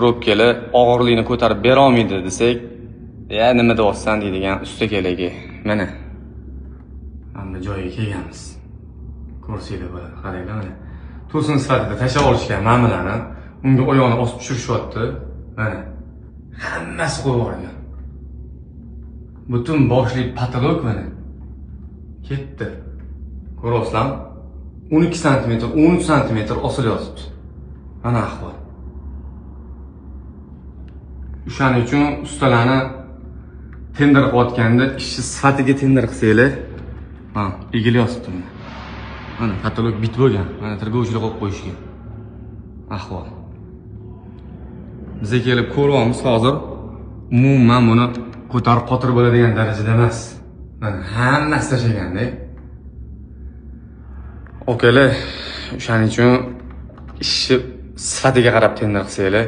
Probkalar og'irlikni ko'tarib berolmaydi desak, "Ya, nima deyapsan?" deydigan usta kelagi. Mana. Mana joyiga kelganmiz. Ko'rsanglar bo'ladi, qaranglar mana. To'sin sifatida tashlab olishgan mana bularni. Unga oyog'ini osib tushirishyapti. Mana. Hammasi qo'yib yuborilgan. Butun boshli потолок mana. Ketdi. Ko'ryapsizlarmi? 12 santimetr, 13 santimetr osilyapti. Mana ahvol. O'shaning uchun ustalarni tender qilayotganda ishni sifatiga tender qilsanglar, ha, egilyapti mana. Mana потолок bit bo'lgan. Mana торговый qo'yib qo'yishgan. Ahvol. Biza kelib ko'ryapmiz hozir. Umuman buni ko'tarib qotirib bo'ladigan darajada emas. Mana hammasi tashlaganda. Okalar, o'shaning uchun ishni sifatiga qarab tender qilsanglar.